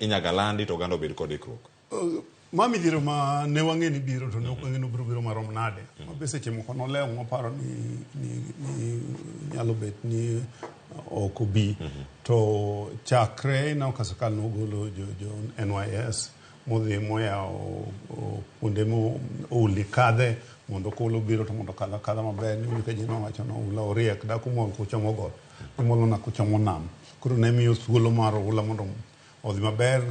Inyaka landi to oganda obed kod ikruok. Ma midhiero ma ne wang'e ni biro to ne ok wang'e ni obiro biro marom nade. Ma be seche moko nolewo mwaparo ni nyalo bet ni ok obi. To chakre ineno ka sirkal nogolo jo NYS modhi moyawo kuonde mo oulni kadhe mondo koula obiro to mondo okadh akadha maber. Niwinjo ka ji nowacho ni oula oriek dak umol kuchomo got, imolo na kuchomo nam. Koro ne miyo thuolo mar oula mondo odhi maber.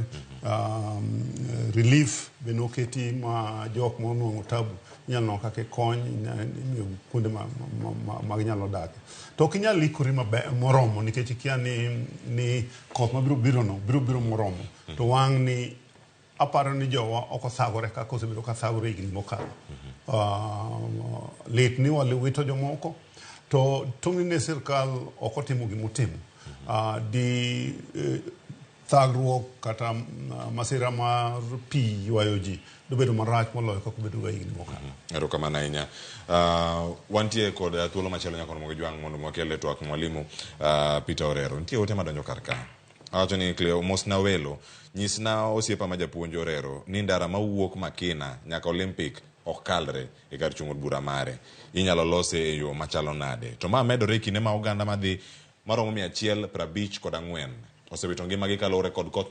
Relief be noketi ma jok monwang'o tabu inyalo nwang'o kaka ikony, imiyo kuonde ma ginyalo dake. To ok inyal ikori maber moromo nikech ikia ni koth mabiro biro no biro biro moromo. To wang' ni aparo ni jowa ok othagore kaka osebedo ka thagore higni mokalo. Lit ni wawito jomoko to tong'ni ne sirkal ok otimo gimotimo. Di thagruok kata masira mar pi ywayo ji dobedo marach moloyo kaka obedo ga higni mokalo. Erokamano ahinya. Wantie kod thuolo machielo nyaka Ramogi Jwang' mondo wakel e twak mwalimu Peter Orero. Nitie ote madonjo kar ka. Awacho ni Cleo, mosna welo. Nyisna osiepa ma japuonj Orero ni ndara mawuok Makina nyaka Olympic ok kalre e kar chung' od bura mare. Inyalo lose e yo machalo nade? To ma medore e kinde ma oganda madhi maromo 154 osewito ngimagi kaluwore kod koth ma